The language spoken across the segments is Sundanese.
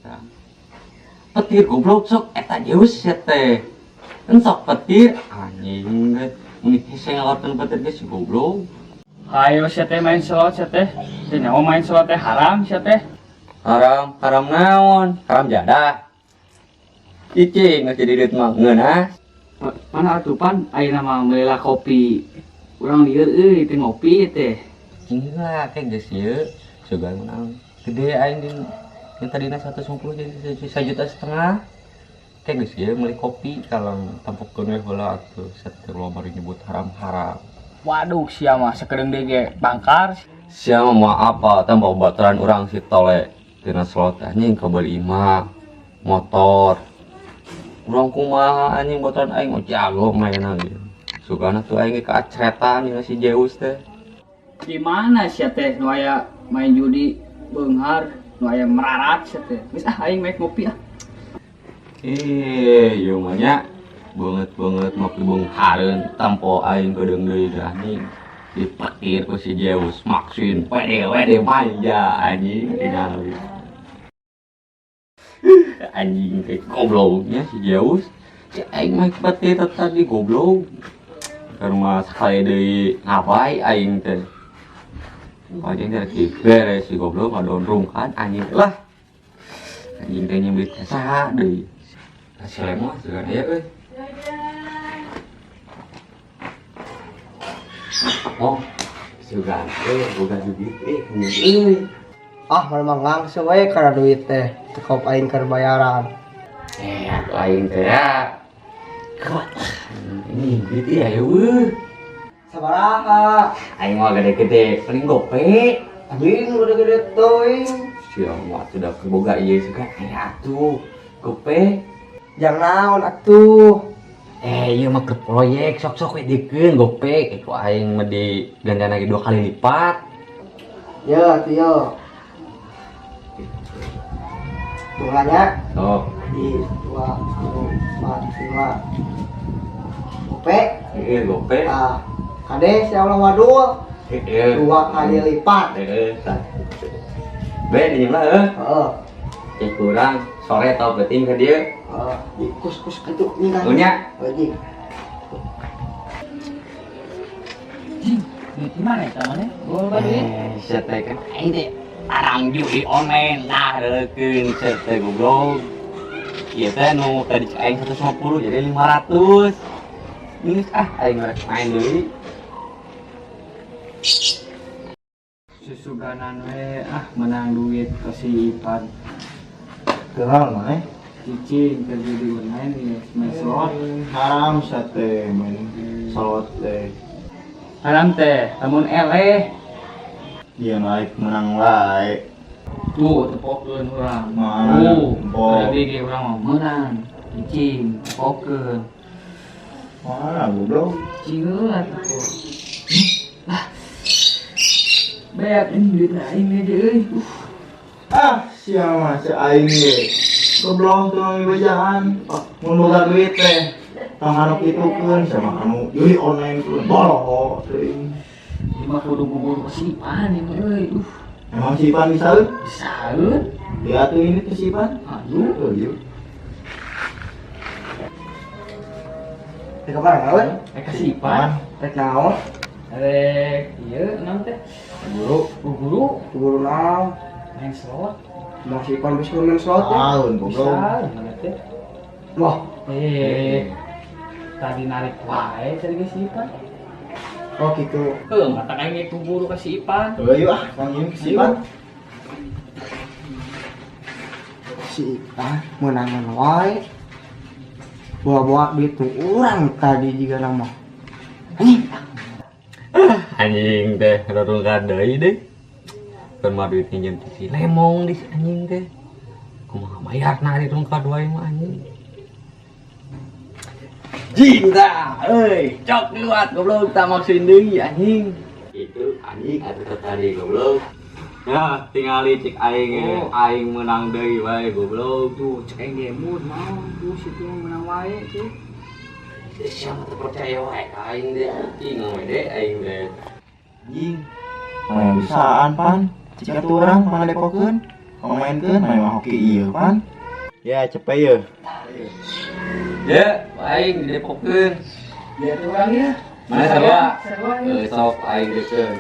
tah. Petir goblok sok eta Zeus sia teh. Entok petir anjing teh. Mun hese ngaluarkeun petir ge si goblok. Hayo sia teh main slot sia teh. Teu nyaho main slot teh haram sia teh. Haram, haram naon? Haram jadah. Cicing geus jadi duit mah ngeunah. Mana atuh pan ayeuna mah meuli kopi. Urang lieur euy teh ngopi teh. Cing lah kayak geus ieu. Sugan menang. Gede aing di yang tadinya 150 jadi 1,5 juta. Kayak geus ieu meuli kopi kalau tempokeun we heula atuh sateur loba bari nyebut haram-haram. Waduh sia mah sakedeung deui ge bangkar. Sia mah moal apa tambah baturan urang si tole tina slot anjing kabeuli imah motor. Urang kumaha anjing baturan aing mah jago mainna ge. Sugana tuh aing ge kaacretan dina si Zeus teh. Di mana sia teh nu aya main judi beunghar, nu aya merarat sia teh. Geus ah aing mek ngopi ah. Eh, ieu mah nya beungeut-beungeut ngopi beunghareun tampo aing geudeung deui dah anjing. Dipetir ku si Zeus maksin wede wede manja anjing tingali. Anjing teh gobloknya si Zeus. Si aing mah petir tadi goblok. Ke rumah sekali deui ngapai aing teh. Anjing teh rek beres si goblok ngadondrungkan anjing teh lah. Anjing teh nyebut teh saha deui. Si Lemo sugan aya euy. Oh, sugan euy boga duit euy euy. Ah, memang langsung we kana duit teh. Cekop aing keur bayaran. Eh, atuh aing teh ya. Kuat. Ini duit ieu aya eueuh. Sabaraha? Aing mah gede-gede, paling gope. Anjing gede-gede teuing. Sia mah atuh da boga ieu sugan aya atuh. Gope. Jang naon atuh? Eh, ieu mah keur proyek sok-sok we dikeun gope. Ku aing mah digandana ge 2 kali lipat. Ye atuh ye. Tulangnya. Sok. 1, 2, 3, 4, 5. Gope. Heeh, gope. Ah, kade si Allah wadul. Heeh. 2 kali lipat. Heeh, tah. Be, dinyem lah heuh. Heeh. Cek kurang sore atau penting ke dia. Heeh, di kus-kus kitu nih kan. Oh nya. Anjing. Jing, duit di mana eta maneh? Boga duit. Eh, sia teh kan aing teh tarang judi online nah reukeun sia teh goblok. Ieu teh nu tadi cek aing 150 jadi 500. Geus ah aing rek main deui. Susuganan we ah menang duit ke si Ipan. Kenal mah eh? Cicing ke judi online ya, main slot. Haram sate main slot teh. Haram teh, lamun eleh. Dia naik menang wae. Tuh, tepokeun urang. Mana? Tuh, Empok. ada ge urang mah meunang. Cicing, tepokeun. Mana goblok? Cicing heula tepok. Lah. Beak ini duit aing ge euy. Ah, sia mah si aing ge. Goblok tuh bejaan. Mun boga duit teh. Tong anu kitukeun sama anu judi online tuh boloho teuing. Ieu mah kudu bubur ke si Ipan ieu mah euy. Emang si Ipan bisa euy? Bisa euy. Ya tuh ini tuh si Ipan. Aduh. Tuh, yuk. Rek kabar euy? Rek ka si Ipan. Rek naon? Rek ieu naon teh? Guru. Guru. Guru naon? Main slot. Emang si Ipan bisa main slot ya? Tahun goblok. Bisa, mana teh? Wah. Tadi narik wae tadi ke si Ipan. Oh gitu. Heuh, mata aing ge guru ke si Ipan. Heuh, yuk ah, panggilin ke si Ipan. Si Ipan meunangan wae. Bawa-bawa duit tuh urang tadi juga nama. Anjing. Anjing teh rorongkat deui deh. Keur mah duit nginjem ti si Lemong di si anjing teh. Kumaha bayarna di rungkad wae mah anjing. Jing tah, euy, cok liwat goblok tak maksuin deui anjing. Itu anjing atuh tadi goblok. Ya, tingali cek aing Oh. aing menang deui wae goblok. Tuh, cek aing ge mood naon tuh situ menang wae tuh. Siapa teu percaya wae ka aing deh anjing we deh aing deh. Anjing. Main bisaan pan. Cik atuh urang mana depokeun. Pamainkeun main mah hoki ieu pan. Ya cepet ye. Ya, aing didepokeun. Biar urang ya. Mana sarua? Sarua ya. Eh, sok aing deukeun.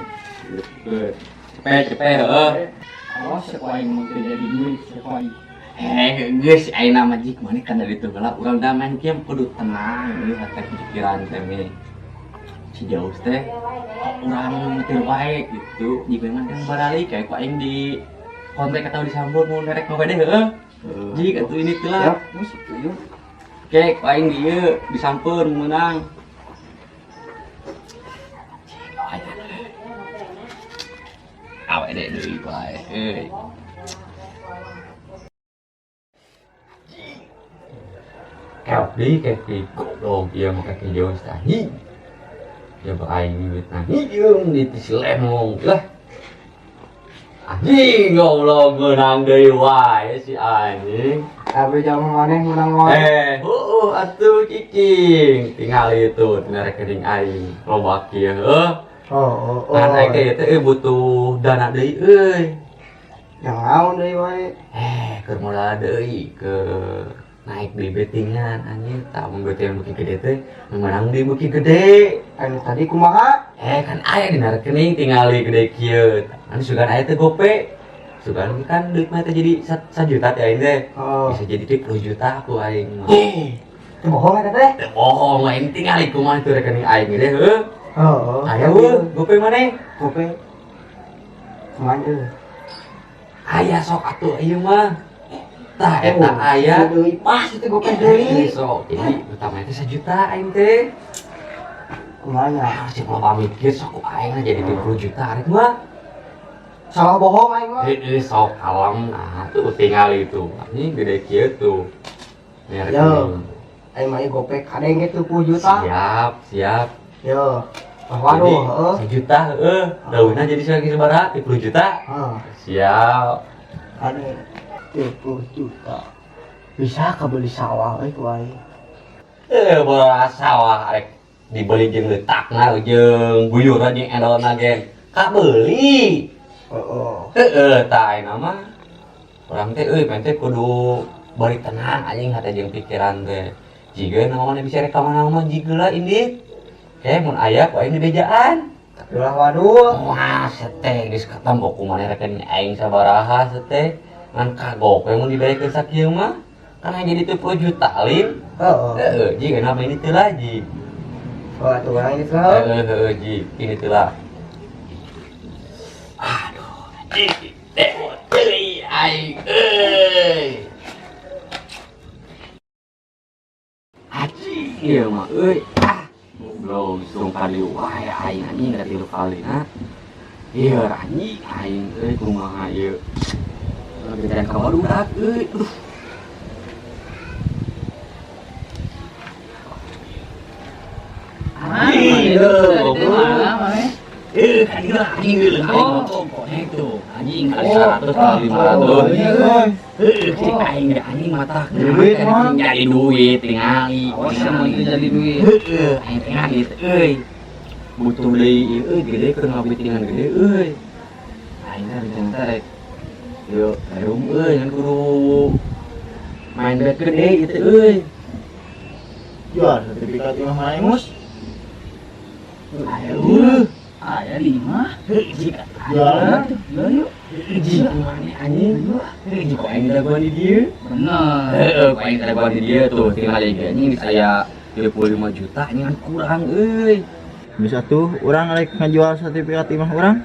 Deukeun. Cepet cepet heuh. Awas ku aing mun teu jadi duit ku aing. Eh, geus aing nama jik maneh kan dari teu heula urang da main game kudu tenang ieu hate pikiran teh mi. Si jauh teh kok urang teu wae gitu. Jik memang kan baralik kayak ku aing di kontak atau disambut mau nerek mau deh heuh. Jik atuh ini teh lah. Siap. Oke, ku aing di ieu disampeun meunang. Cik, aya. Awe deh deui wae euy. Keok deui kek goblok ieu mah kek jauh teh anjing. Ya bak aing duit anjing di lemong lah. Anjing goblok meunang deui wae si anjing. Kabeh jam maneh menang wae. Eh, heueuh atuh cicing. Tinggal itu tina rekening aing loba kieu heuh. Oh, oh, oh. Kan aing teh teh butuh dana deui euy. Yang naon deui wae. Eh, keur modal deui ke naik di bettingan anjing tah mun bettingan beuki gede teh menang deui beuki gede. Anu tadi kumaha? Eh, kan aya dina rekening tingali gede kieu. Anu sugan aya teh gope. Sugan kan duit mah teh jadi 1 juta teh aing teh. Oh. Bisa jadi 30 juta aku aing mah. Eh, teu bohong eta teh? Teu bohong aing tingali kumaha itu rekening aing gede heuh. Oh, oh. Aya heuh, gope maneh? Gope. Kumaha euy? Aya sok atuh ieu mah. Tah eta aya. Deui pas itu gope deui. Sok, jadi pertama teh 1 juta aing teh. Kumaha nya? Ah, si loba mikir sok ku aing lah jadi 30 juta arek mah. Salah bohong aing mah. Heeh, sok kalem nah tuh tinggal itu. Anjing gede kieu tuh. Nih, Yo. rekening. Aing mah ieu gope kadeng ge 70 juta. Siap, siap. Yo. Ah, waduh, heeh. 1 juta heuh. Daunna jadi sakieu sabaraha? 30 juta. Heeh. Siap. Kadeng 30 juta. Bisa kabeli sawah euy ku aing. Eh, bola sawah arek dibeli jeung leutakna jeung guyuran jeung endolna ge. Kabeli. Heeh. Heeh, tah ayeuna mah urang teh euy pengen teh kudu bari tenang anjing hate jeung pikiran teh. Jiga naon bisa rek ka mana mah jiga lah indit. Eh, mun aya ku aing dibejaan. Ulah waduh. Wah, seteh geus katempo ku maneh rekening aing sabaraha seteh. Ngan kagok we mun diberekeun sakieu mah. Kan aing jadi 30 juta lin. Heeh. Heeh, ji kenapa ini teu lah ji. Oh, atuh urang geus lah. Heeh, heeh, ji, ini teu lah. Aduh, ji, dewot deui aing euy. Anjing ieu mah euy. Ah, goblok sung kali wae aing anjing da tilu kalina. Ieu anjing aing euy kumaha ieu. Gedean ka barudak euy. Aduh. Anjing, goblok. Mana maneh? Eh, kan dia anjing geuleuh aing konek tuh. Anjing kali 100 kali 500. Iya euy. Heuh, cek aing ge anjing mata Duit mah. jadi duit tingali. Awas ya mun teu jadi duit. Heueuh, aing tingali teh euy. Butuh deui euy gede keur ngabitingan gede euy. Aing teh rencana teh rek yeuh perum euy ngan kudu main bet gede gitu euy. Jual sertifikat imah maneh mus. Aya eueuh. Aya lima. Heuh, jika Jual. Jual yuk. Jika maneh anjing. Heuh, jika aing dagoan di dieu. Bener. Heeh, ku aing dagoan di dieu tuh tinggal ge anjing geus aya 35 juta anjing kan kurang euy. Bisa tuh urang rek ngajual sertifikat imah urang.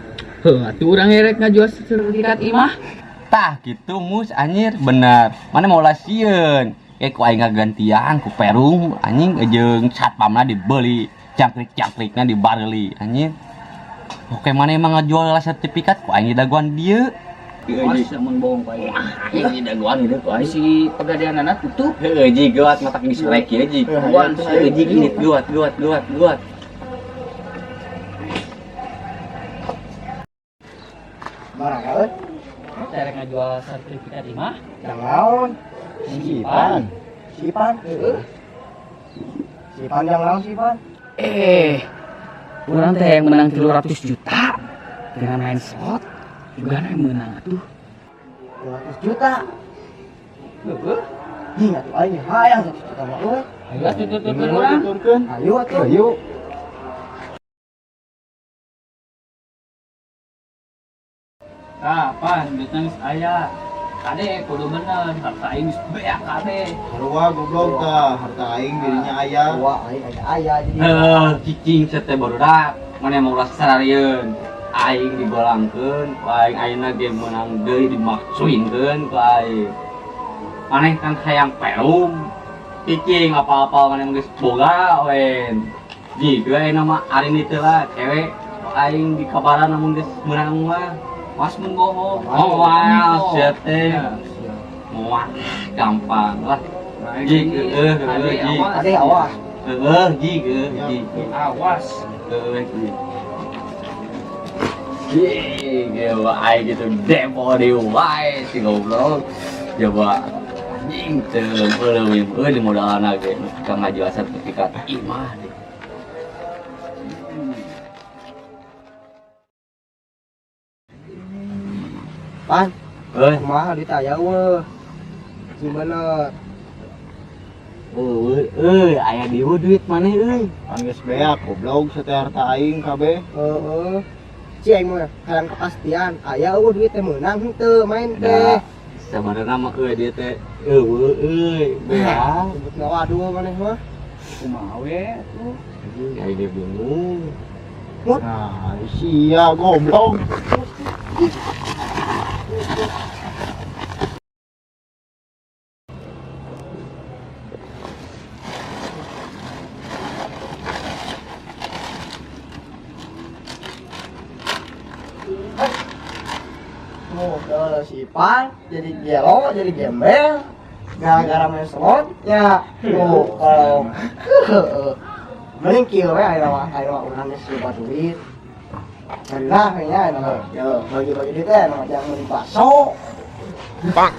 Heuh, atuh urang rek ngajual sertifikat imah. Tah gitu mus anjir bener. Mana mau lasieun. Eh ku aing ngagantian ku perum anjing jeung satpamna dibeli, jangkrik-jangkrikna dibareli anjing. Oke mana emang ngajual lah sertifikat ku aing dagoan dieu. Awas ya mun bohong ku aing. Aing dagoan ieu ku aing. Si pegadaianana tutup. Heeh, ji geuat matak diselek ieu ji. Wan, Heeh, ji gini geuat geuat geuat geuat. Barang euy. Teh rek ngajual sertifikat imah. Yang naon? Si Ipan. Si Ipan, heeh. Si Ipan yang naon si Ipan? Eh, urang teh yang menang 300 juta dengan main slot juga yang menang atuh. 200 juta. Heeh. Ih, atuh aing hayang 1 juta mah euy. Ayo atuh tuturkeun Ini urang. tuturkeun. Ayo atuh. Ayo. Tah, pan duitna geus aya. Kade kudu bener, harta aing geus beak kade. Sarua goblok tah, harta aing dirinya aya. Wah, aing aya aya jadi. Heuh, cicing sia teh barudak. Maneh mau ulah sararieun. Aing digolangkeun, ku aing ayeuna ge meunang deui dimaksuinkeun ku aing. Maneh kan hayang perum. Cicing apa-apa maneh geus boga wen. Jiga ayeuna mah arini teh lah cewek aing dikabaran lamun geus meunang mah. Was mun bohong. Moal sia teh. Ya. Moal gampang lah. Nah, Ji, gini, heeh, kade, heeh, ji. awas. Ade awas. Heeh, ji, heuh, ji. Awas. Heeh, ji. Ji, gewa aing gitu depo di wae si goblok. Coba anjing teu leuwih euy di modalna ge ka ngajelasan ketika imah deh. Pan, Euy, kumaha duit aya eueuh. Sing bener. euy, euy, aya di duit maneh euy. Pan geus beak goblok sia teh harta aing kabeh. Heeh. Si aing mah hayang kepastian, aya eueuh duit teh meunang henteu main teh. Da sebenarnya mah euy dia teh eueuh euy beak. Sebut waduh maneh mah. Kumaha we atuh. Anjing aing ge bingung. Nah, sia goblok. Oh, kalau si Pan jadi gelo, jadi gembel, gara-gara main slot, ya. Oh, kalau mending kieu we ayeuna mah, ayeuna mah urang geus loba duit. Nah, kayaknya ayeuna mah, yo bagi-bagi duit teh ayeuna mah jangan beli bakso. Bang.